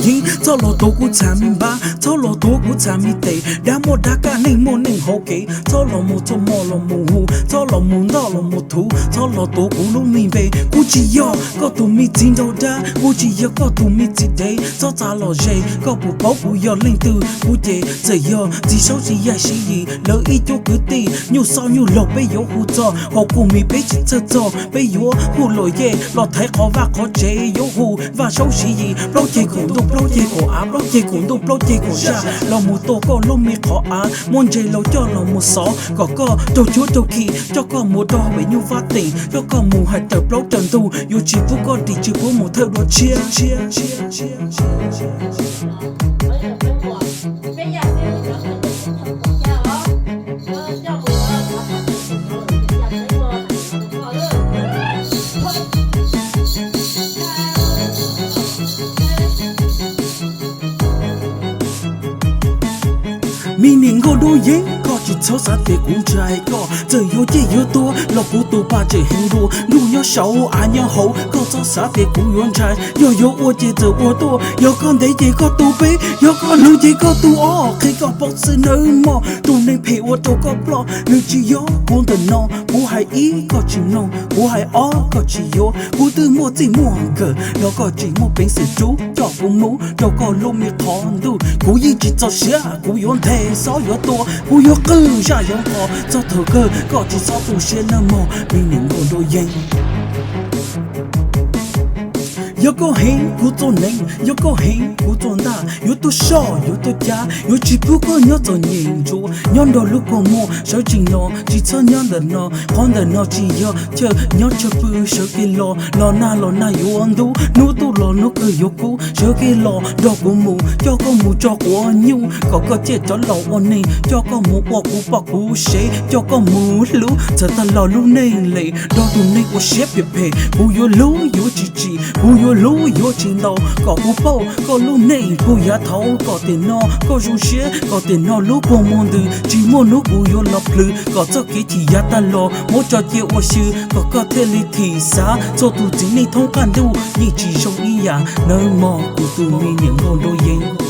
Txhob los tuav kuv txha me npab, txhob los tuav kuv txha me tes. Dab muaj dab kaj, neeg muaj neeg hauv kev. Txhob los mus txhua hmo los mus hu, txhob los mus ntoj los mus thuv. Txhob los tuav kuv lub me npe. Kuv tsis yog koj tus me txiv nraug dab, kuv tsis yog koj tus me txiv dev. Txhob txav los ze, koj puas paub kuv yog leej twg? Kuv ces txawm yog txiv saub txiv yaig Siv Yis lawv ib cuab kwv tij, nyuj xoj nyuj laug peb yuav hu txog, hauv kuv mis peb tsis txhawj txog, peb yuav hu Luam Yej los thaiv qhov vaj qhov tsev, yuav hu Vaj Saub Siv Yis, plaub ceg kaum ntuj plaub ceg kaum av, plaub ceg kaum ntuj plaub ceg kaum zaj, los mus tua koj lub me qhov av, muab ntses laus coj los mus xov, kom koj raug cuab raug khi, coj koj mus rau pem nyuj vab teem, coj koj mus hais raws plaub raws ntug, yuav tsis pub koj dim tsis pub mus thawj dua tshiab. Me niam nkauj dub yeeb, koj tsis txhob xav tias kuv ntshai koj. Txawm yuav ciaj yuav tuag los kuv tus pa tseem heev dua. Ntuj nyob saud av nyob hauv, koj txhob xav tias kuv yuav ntshai. Yog yuav ua ces txawm ua tuaj, yog koj ntev ces koj tu peb, yog koj luv ces koj tu ob. Qhia koj paub xwb nawb mog, tus neeg phem ua rau koj ploj, nws tsis yog kuv ntawm no. Kuv hais ib koj tsis mloog, kuv hais ob koj tsis yuav. Kuv twb muaj txij muaj nkawm los koj tsis muaj peev xwm rub coj kuv mus rau koj lub me qhov ntuj. Kuv yeej tsis txaus siab, kuv yuav nthe xob yuav tua, kuv yuav qwj zaj yuav nqos txog thaum kawg, koj tsis txhob tu siab nawb mog, me niam nkauj dub yeeb. Yog koj heev kuv txoj nees, yog koj heev kuv txoj ntaj, yuav tuaj soj yuav tuaj cab, yuav tsis pub koj nyob txom nyem ntsuav nyob nrog lub kua muag. Sawv tsees los tsis txhob nyob ntawm no, qhov ntawm no tsis yog chaw nyob chaw pw. Sawv kev los los nag los nag yuav ntub, hnub tuaj los hnub kawg yuav kub. Sawv kev los nrog kuv mus, coj koj mus tso quav nyuj kom koj ciaj rov los ua neeg, coj koj mus ua kuv poj kuv sev, coj koj mus hlub txawm tag los lub neej li. Nrog tus neeg ua siab phem phem, kuv yuav hlub yuav tsis tsim, kuv yuav hlub yuav tsis ntau, kom kuv pauj koj lub neej puag yav thaud. Kom tiam no koj zoo siab, kom tiam no lub kua muag ntws, tsis muaj hnub kuv yuav los plhws, kom txoj kev chim yav tag los muab tso cia ua xyw, kom koj thiaj li thim xav. Txhua tus txiv neej thoob qab ntuj yeej tsis zoo ib yam nawb mog, kuv tus me niam nkauj dub yeeb.